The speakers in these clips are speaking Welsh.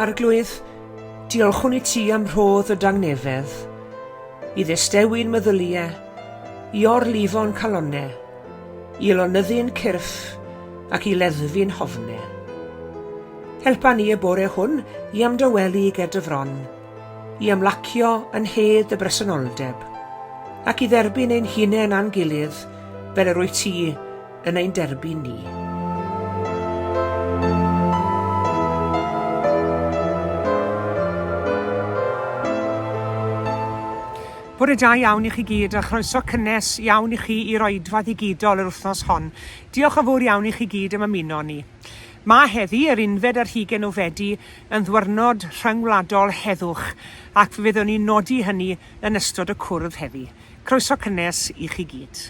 Arglwydd, diolchwn i ti am rhodd y dangnefedd, i ddistewyn meddyliau, i orlifo'n calonnau, i lonyddu'n cyrff ac i leddfu'n hofnau. Helpa ni y bore hwn i ymdawelu ger dy fron, i ymlacio yn hedd dy bresenoldeb, ac i dderbyn ein hunain a'n gilydd fel yr wyt ti yn ein derbyn ni. Bore da iawn i chi gyd a chroeso cynnes iawn i chi i'r oedfa ddigidol yr wythnos hon. Diolch yn fawr iawn i chi gyd am ymuno ni. Mae heddi, yr unfed ar hugain o Fedi, yn ddwyrnod rhyngwladol heddwch ac fe fyddwn ni'n nodi hynny yn ystod y cwrdd heddi. Croeso cynnes i chi gyd.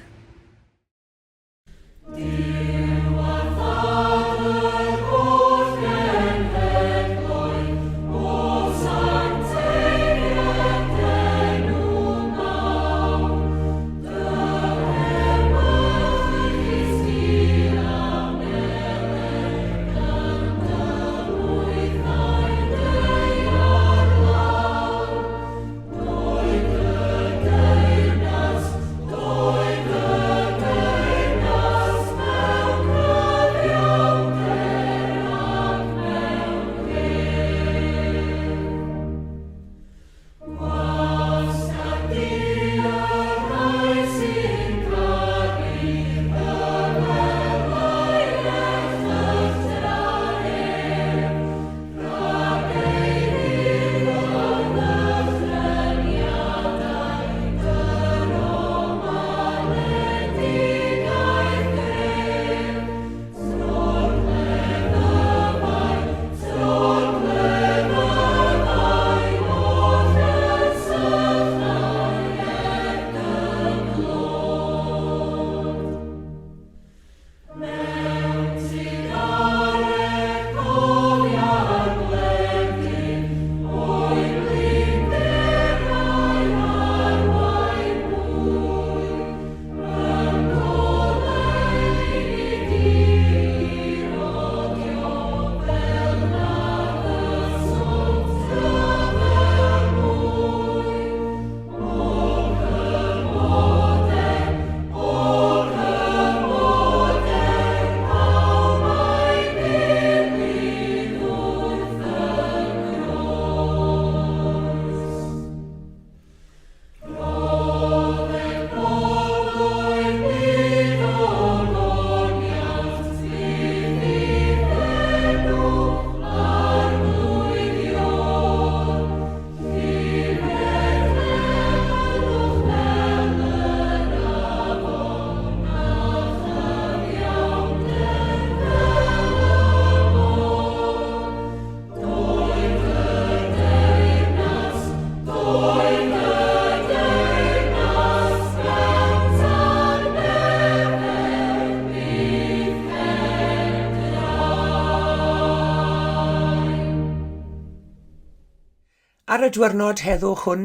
Ar y dwyrnod heddwch hwn,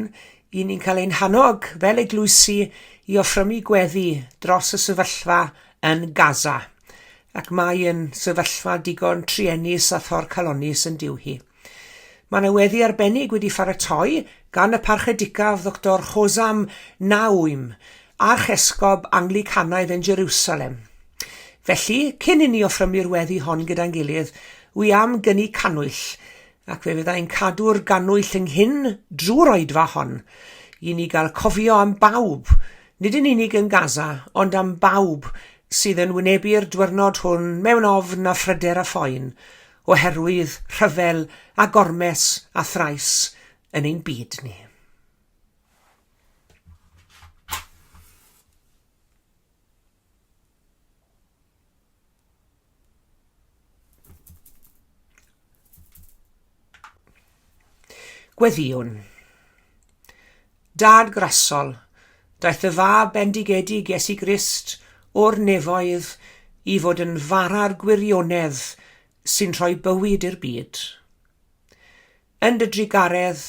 i ni'n cael ein hannog fel eglwysi i offrymu gweddi dros y sefyllfa yn Gaza, ac mae yn sefyllfa digon truenus a thorcalonnus yn dyw hi. Mae yna weddi arbennig wedi pharatoi gan y Parchedicaf Ddoctor Hosam Naoum, Archesgob Anglicanaidd yn Jerusalem. Felly, cyn i ni offrymu'r weddi hon gyda'n gilydd, wi am gynnu cannwyll, ac fe fydda i'n cadw'r gannwyll ynghyn drwy'r oedfa hon, i ni gael cofio am bawb, nid yn unig yn Gaza, ond am bawb sydd yn wynebu'r dwyrnod hwn mewn ofn a phryder a phoen, oherwydd rhyfel a gormes a thrais yn ein byd ni. Gweddïwn. Dad grasol, daeth y fab bendigedig Iesu Grist o'r nefoedd i fod yn fara'r gwirionedd sy'n rhoi bywyd i'r byd. Yn dy drugaredd,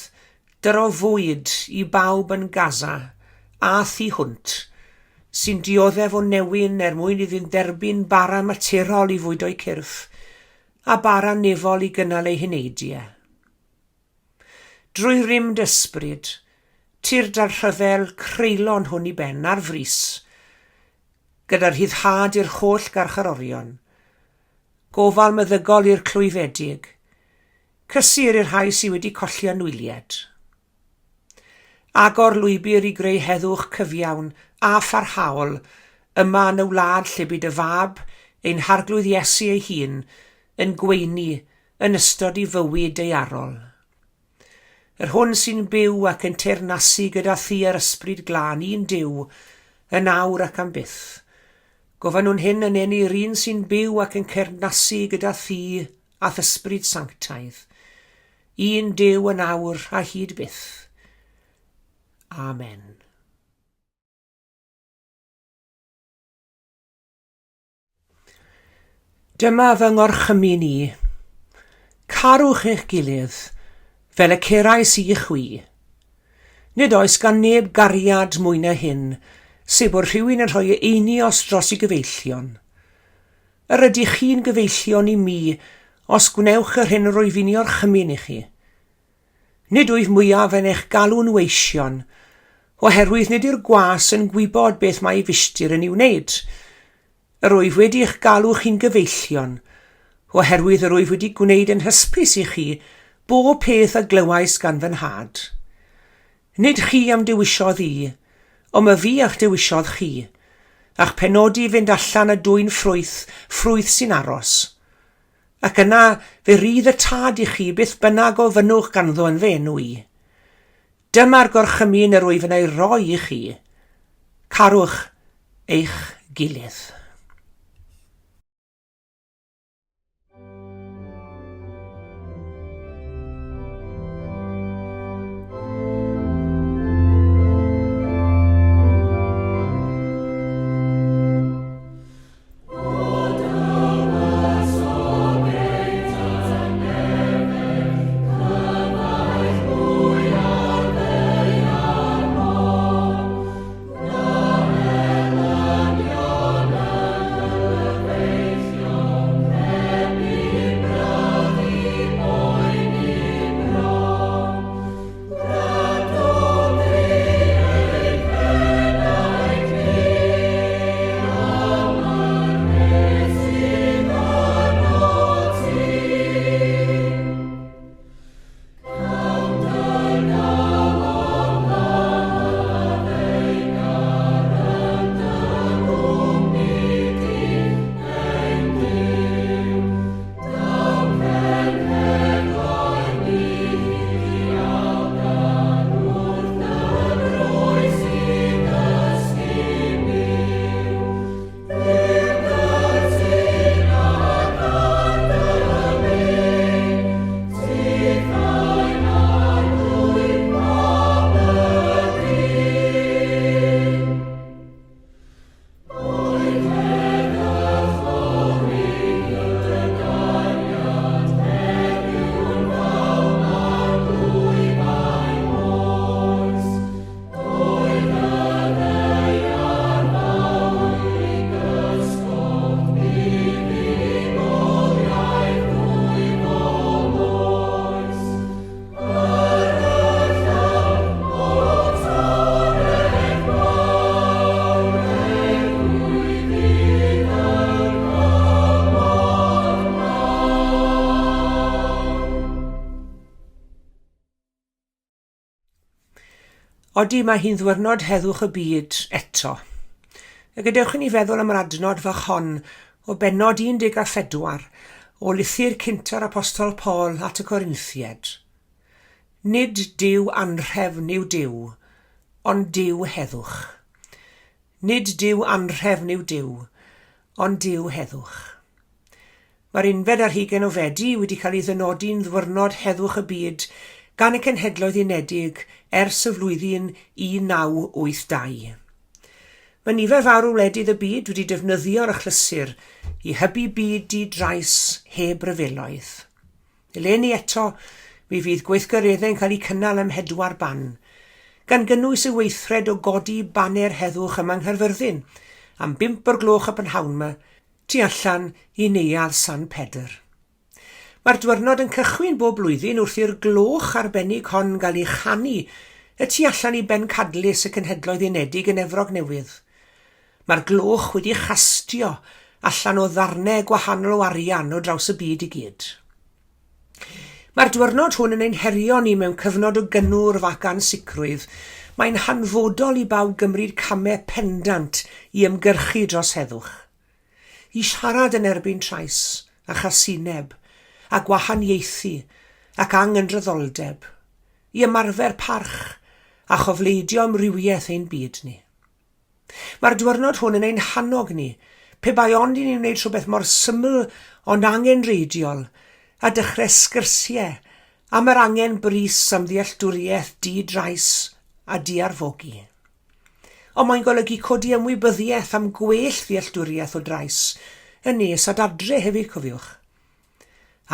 dyro fwyd i bawb yn Gaza a thu hwnt, sy'n dioddef o newyn er mwyn iddynt dderbyn bara materol i fwydo'u cyrff, a bara nefol i gynnal eu heneidiau. Drwy rym dy ysbryd, tyrd â'r rhyfel creulon hwn i ben ar frys, gyda rhyddhad i'r holl garcharorion, gofal meddygol i'r clwyfedig, cysur i'r rhai sydd wedi colli anwyliaid. Agor lwybr i greu heddwch cyfiawn a pharhaol yma yn y wlad lle bu dy Fab, ein Harglwydd Iesu ei hun, yn gweini yn ystod ei fywyd daearol. Yr hwn sy'n byw ac yn teyrnasu gyda thi a'r Ysbryd Glân, un Duw, yn awr ac am byth. Gofynnwn hyn yn enw'r un sy'n byw ac yn ceyrnasu gyda thi a'th Ysbryd Sanctaidd, un Duw yn awr a hyd byth. Amen. Dyma fy ngorchymyn i. Carwch eich gilydd, fel y cerais i chwi. Nid oes gan neb gariad mwy na hyn, sef bod rhywun yn rhoi ei einioes dros ei gyfeillion. Yr ydych chi'n gyfeillion i mi os gwnewch yr hyn rwyf i'n ei orchymyn i chi. Nid wyf mwyaf yn eich galw'n weision, oherwydd nid yw'r gwas yn gwybod beth mae ei fistr yn ei wneud. Yr wyf wedi eich galw chi'n gyfeillion, oherwydd yr wyf wedi gwneud yn hysbys i chi bob peth a glywais gan fy nhad. Nid chi a'm dewisiodd i, ond myfi a'ch dewisiodd chi, a'ch penodi i fynd allan a dwyn ffrwyth, ffrwyth sy'n aros. Ac yna fe rydd y Tad i chi beth bynnag ofynnwch ganddo yn fy enw i. Dyma'r gorchymyn yr wyf yn ei roi i chi, carwch eich gilydd. Odi, mae hi'n ddwyrnod heddwch y byd eto. A gadewch i ni feddwl am yr adnod fach hon o bennod 14 o lythyr cynta'r Apostol Paul at y Corinthiaid. Nid Duw anrhefn yw Duw, ond Duw heddwch. Nid Duw anrhefn yw Duw, ond Duw heddwch. Mae'r unfed ar hugain o Fedi wedi cael ei ddynodi'n Ddwyrnod Heddwch y Byd gan y Cenhedloedd Unedig ers y flwyddyn 1982. Mae nifer fawr o wledydd y byd wedi defnyddio'r achlysur i hybu byd di-drais heb ryfeloedd. Eleni eto, mi fydd gweithgareddau'n cael eu cynnal ym mhedwar ban, gan gynnwys y weithred o godi baner heddwch yma yng Nghaerfyrddin am bump o'r gloch y prynhawn 'ma, tu allan i Neuadd San Pedr. Mae'r dwyrnod yn cychwyn bob blwyddyn wrth i'r gloch arbennig hon gael ei chanu y tu allan i bencadlys y Cenhedloedd Unedig yn Efrog Newydd. Mae'r gloch wedi chastio allan o ddarnau gwahanol o arian o draws y byd i gyd. Mae'r dwyrnod hwn yn ein herio ni mewn cyfnod o gynnwrf ac ansicrwydd. Mae'n hanfodol i bawb gymryd camau pendant i ymgyrchu dros heddwch. I siarad yn erbyn trais a chasineb a gwahaniaethu ac anghyndraddoldeb. I ymarfer parch a chofleidio amrywiaeth ein byd ni. Mae'r dwyrnod hwn yn ein hannog ni, pe bai ond i ni wneud rhywbeth mor syml ond angenrheidiol a dechrau sgyrsiau am yr angen brys am ddealltwriaeth di-drais a diarfogi. Ond mae'n golygu codi ymwybyddiaeth am gwell ddealltwriaeth o drais yn nes at adre hefyd, cofiwch.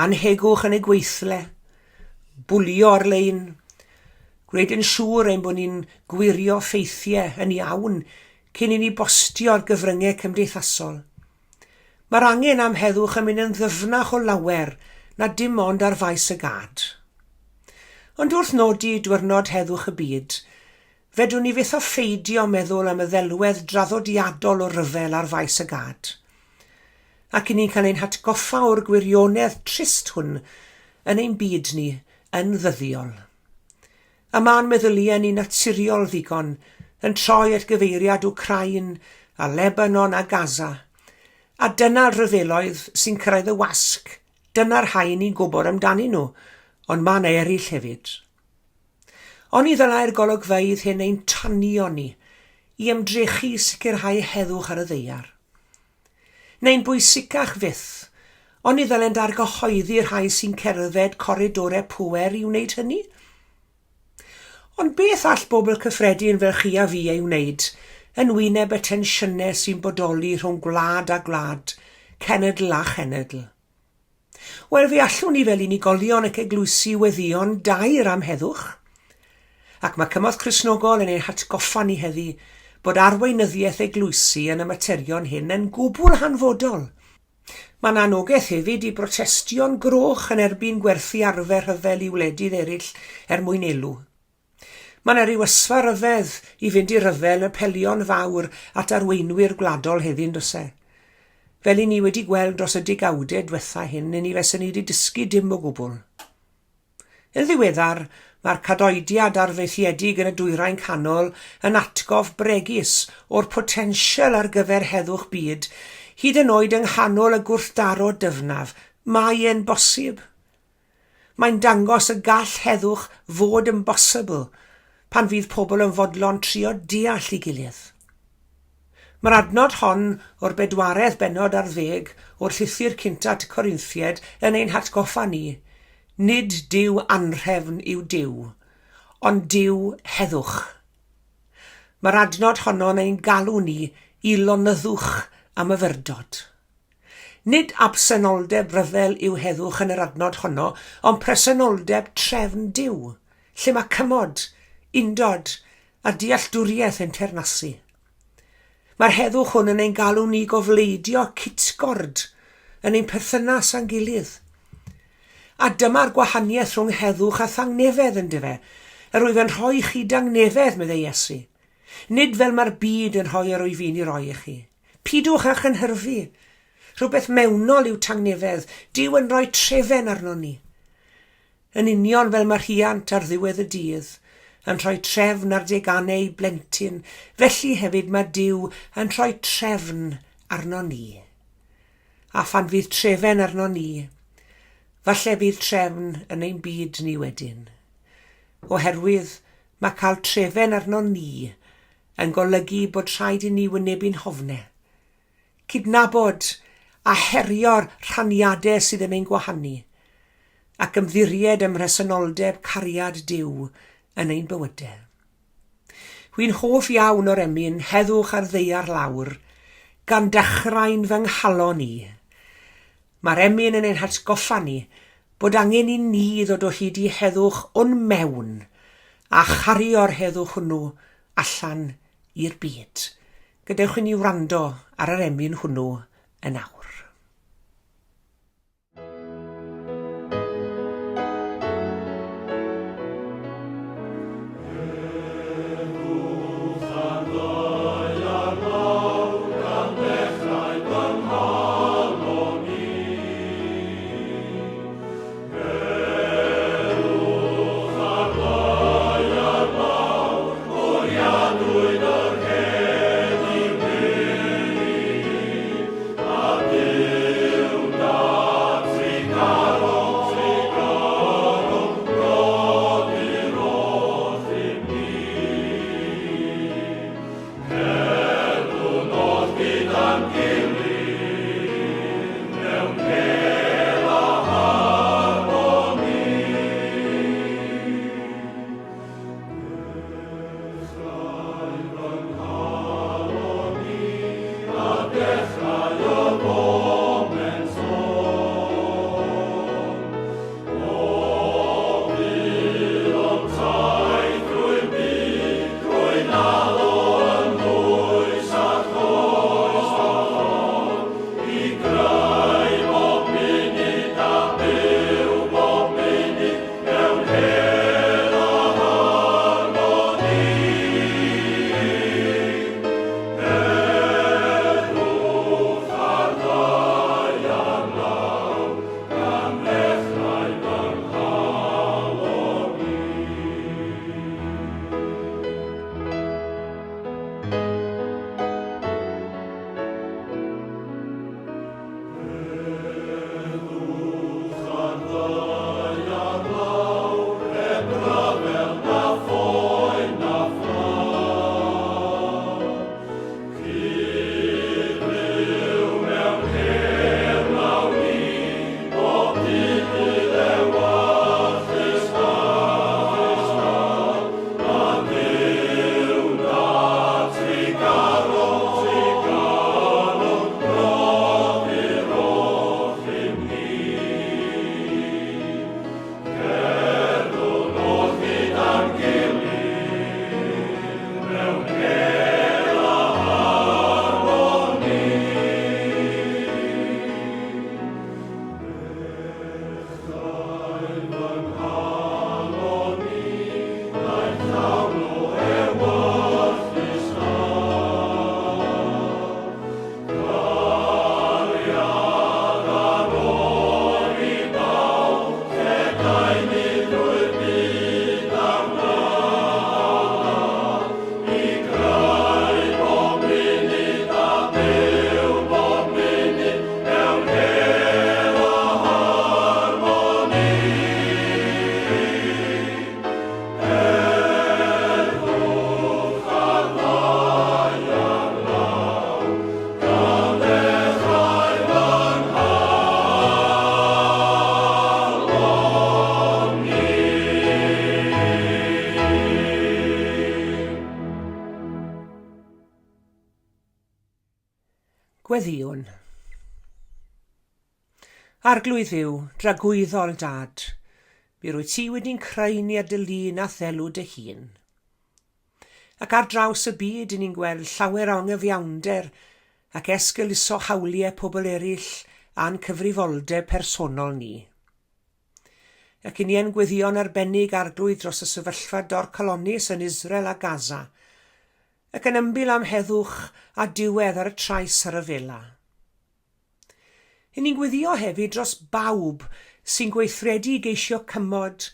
Annhegwch yn y gweithle, bwlio ar-lein, gwneud yn siŵr ein bod ni'n gwirio ffeithiau yn iawn cyn i ni bostio ar gyfryngau cymdeithasol. Mae'r angen am heddwch yn mynd yn ddyfnach o lawer na dim ond ar faes y gad. Ond wrth nodi Dwyrnod Heddwch y Byd, fedrwn ni fyth â pheidio meddwl am y ddelwedd draddodiadol o ryfel ar faes y gad. Ac i ni'n cael ein hatgoffa o'r gwirionedd trist hwn yn ein byd ni yn ddyddiol. A ma'n meddyliau ni'n naturiol ddigon yn troi at gyfeiriad Wcráin a Lebanon a Gaza. A dyna'r rhyfeloedd sy'n cyrraedd y wasg, dyna'r rhai ni'n gwybod amdanyn nhw, ond mae 'na eraill hefyd. Oni ddylai'r golygfeydd hyn ein tanio ni i ymdrechu i sicrhau heddwch ar y ddaear? Neu'n bwysicach fyth, oni ddylent argyhoeddi'r rhai sy'n cerdded coridorau pŵer i wneud hynny? Ond beth all bobl cyffredin fel chi a fi ei wneud yn wyneb y tensiynau sy'n bodoli rhwng gwlad a gwlad, cenedl a chenedl? Wel, fe allwn ni fel unigolion ac eglwysi weddïo'n daer am heddwch. Ac mae Cymorth Cristnogol yn ein hatgoffa ni heddi bod arweinyddiaeth eglwysi yn y materion hyn yn gwbl hanfodol. Mae 'na anogaeth hefyd i brotestio'n groch yn erbyn gwerthu arfer rhyfel i wledydd eraill er mwyn elw. Mae 'na ryw ysfa ryfedd i fynd i ryfel yn apelio'n fawr at arweinwyr gwladol heddi yn does e? Fel i ni wedi gweld dros y degawdau dwetha hyn, i ni fesen ni wedi dysgu dim o gwbl. Yn ddiweddar, mae'r cadoediad arfaethiedig yn y Dwyrain Canol yn atgof bregus o'r potensial ar gyfer heddwch byd, hyd yn oed yng nghanol y gwrthdaro dyfnaf. Mae e'n bosib. Mae'n dangos y gall heddwch fod yn bosibl pan fydd pobl yn fodlon trio deall ei gilydd. Mae'r adnod hon o'r bedwaredd bennod ar ddeg o'r llythyr cynta at y Corinthiaid yn ein hatgoffa ni, nid Duw anrhefn yw Duw, ond Duw heddwch. Mae'r adnod honno'n ein galw ni i lonyddwch a myfyrdod. Nid absenoldeb rhyfel yw heddwch yn yr adnod honno, ond presenoldeb trefn Duw, lle mae cymod, undod, a dealltwriaeth yn teyrnasu. Mae'r heddwch hwn yn ein galw ni gofleidio cytgord yn ein perthynas â'n gilydd. A dyma'r gwahaniaeth rhwng heddwch a thangnefedd, yndyfe? Yr wyf yn rhoi chi dangnefedd, meddai Iesu. Nid fel mae'r byd yn rhoi yr wyf fi'n ei roi i chi. Pidwch â chynhyrfu. Rhywbeth mewnol yw tangnefedd, Duw yn rhoi trefen arnon ni. Yn union fel mae rhiant ar ddiwedd y dydd yn rhoi trefn ar deganau ei blentyn, felly hefyd mae Duw yn rhoi trefn arnon ni. A phan fydd trefen arnon ni, falle bydd trefn yn ein byd ni wedyn. Oherwydd mae cael trefen arnon ni yn golygu bod rhaid i ni wynebu'n hofne, cydnabod a herio'r rhaniadau sydd yn ein gwahanu, ac ymddiried ym mhresenoldeb cariad Duw yn ein bywydau. Wi'n hoff iawn o'r emyn Heddwch ar Ddaear Lawr, gan dechrau'n fy nghalon i. Mae'r emyn yn ein hatgoffa ni bod angen i ni ddod o hyd i heddwch o'n mewn a chario'r heddwch hwnnw allan i'r byd. Gadewch i ni wrando ar yr emyn hwnnw yn awr. Gweddïwn. Arglwydd Dduw, dragwyddol Dad, mi rwyt ti wedi'n creu ni ar dy lun a'th ddelw dy hun. Ac ar draws y byd i ni'n gweld llawer o angyfiawnder ac esgeuluso hawliau pobl eraill a'n cyfrifoldeb personol ni. Ac i ni yn gweddïo'n arbennig Arglwydd dros y sefyllfa dorcalonnus yn Israel a Gaza, ac yn ymbil am heddwch a diwedd ar y trais a rhyfela. Yn ni'n gweddïo hefyd dros bawb sy'n gweithredu i geisio cymod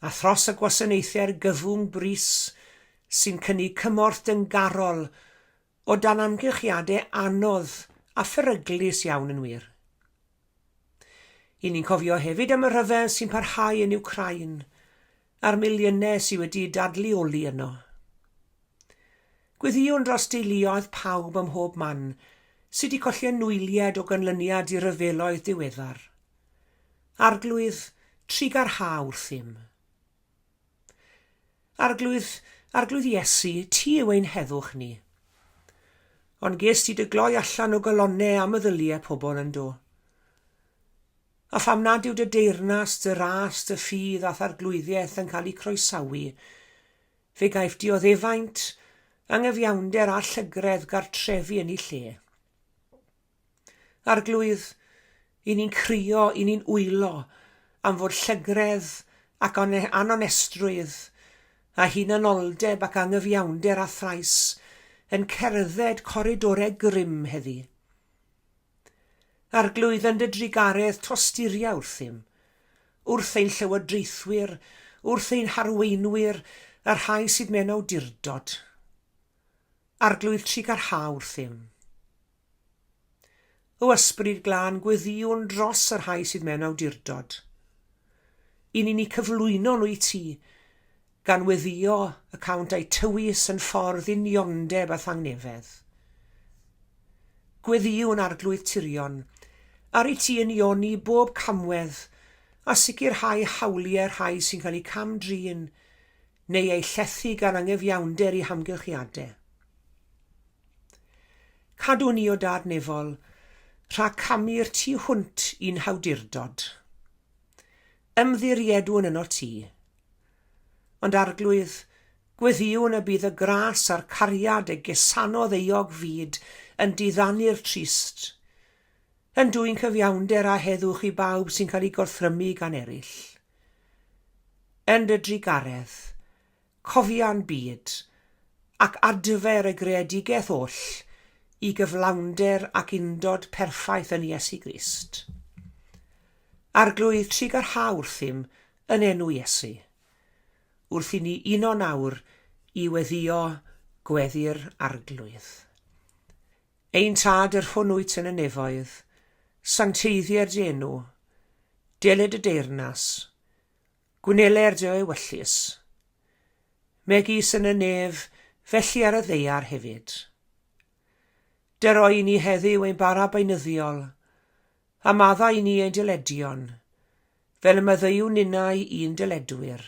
a thros y gwasanaethau argyfwng brys sy'n cynnig cymorth dyngarol o dan amgylchiadau anodd a pheryglus iawn yn wir. Y'n ni'n cofio hefyd am y rhyfel sy'n parhau yn Wcráin a'r miliynau sydd wedi dadleoli yno. Gweddïwn dros deuluoedd pawb ym mhob man sydd wedi colli anwyliaid o ganlyniad i ryfeloedd diweddar. Arglwydd, trugarha wrthym. Arglwydd, Arglwydd Iesu, ti yw ein heddwch ni. Ond ges ti dy gloi allan o galonnau a meddyliau pobl yn do. A pham nad yw dy deyrnas, dy ras, dy ffydd a'th arglwyddiaeth yn cael eu croesawu, fe gaiff dioddefaint, anghyfiawnder a llygredd gartrefu yn eu lle. Arglwydd, i ni'n crio, i ni'n wylo am fod llygredd ac anonestrwydd a hunanoldeb ac anghyfiawnder a thrais yn cerdded coridorau grym heddi. Arglwydd, yn dy drugaredd tosturia wrthym, wrth ein llywodraethwyr, wrth ein harweinwyr, a'r rhai sydd mewn awdurdod. Arglwydd trugarha wrthym. O Ysbryd Glân, gweddïwn dros y rhai sydd mewn awdurdod. I ni'n eu cyflwyno nhw i ti, gan weddïo y cânt eu tywys yn ffordd uniondeb a thangnefedd. Gweddïwn, Arglwydd Tirion, ar i ti unioni bob camwedd a sicrhau hawliau'r rhai sy'n cael eu cam-drin neu eu llethu gan anghyfiawnder eu hamgylchiadau. Cadw ni, o Dad Nefol, rhag camu'r tu hwnt i'n hawdurdod. Ymddiriedwn ynot ti. Ond Arglwydd, gweddïwn y bydd y gras a'r cariad y gusanodd euog fyd yn diddanu'r trist, yn dwyn cyfiawnder a heddwch i bawb sy'n cael eu gorthrymu gan eraill. Yn dy drugaredd, cofia'n byd, ac adfer y greadigaeth oll i gyflawnder ac undod perffaith yn Iesu Grist. Arglwydd, trugarha wrthym yn enw Iesu, wrth i ni uno nawr i weddïo gweddi'r Arglwydd. Ein Tad, yr hwn wyt yn y nefoedd, sancteiddier dy enw, deled dy deyrnas, gwneler dy ewyllys, megis yn y nef, felly ar y ddaear hefyd. Dyro i ni heddiw ein bara beunyddiol, a maddau i ni ein dyledion, fel y maddeuwn ninnau i'n dyledwyr.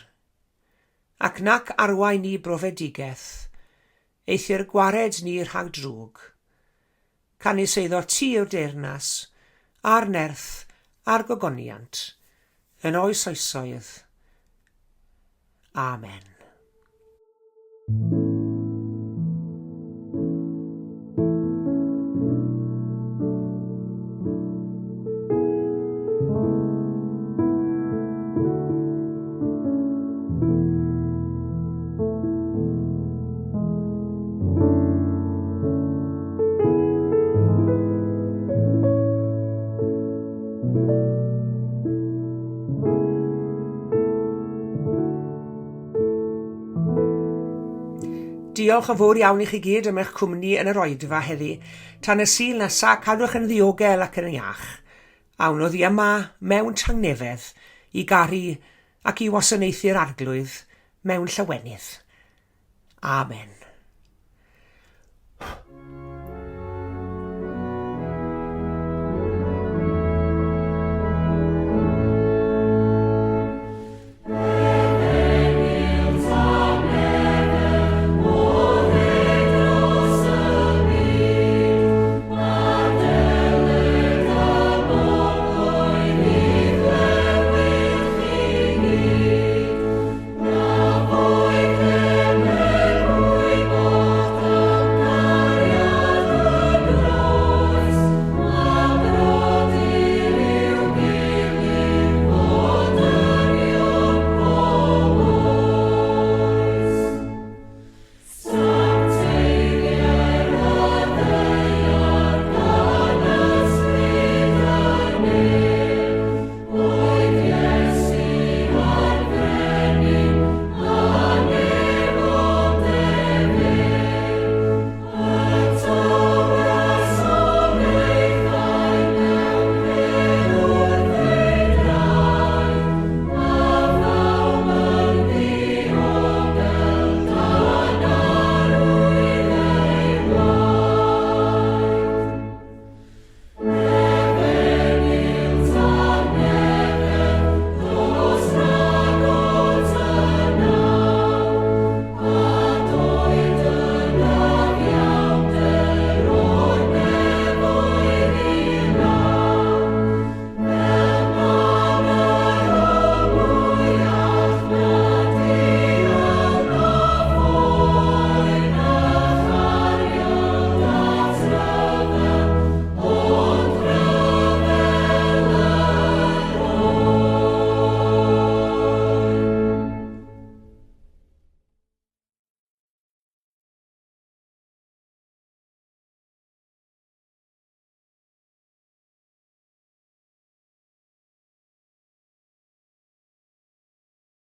Ac nac arwain ni brofedigaeth, Eithr gwared ni rhag drwg. Canys eiddo ti yw'r deyrnas, a'r nerth, a'r gogoniant, yn oes oesoedd. Amen. Diolch yn fawr iawn i chi gyd am eich cwmni yn yr oedfa heddi. Tan y Sul nesa, cadwch yn ddiogel ac yn iach. Awn oddi yma mewn tangnefedd i garu ac i wasanaethu'r Arglwydd mewn llawenydd. Amen.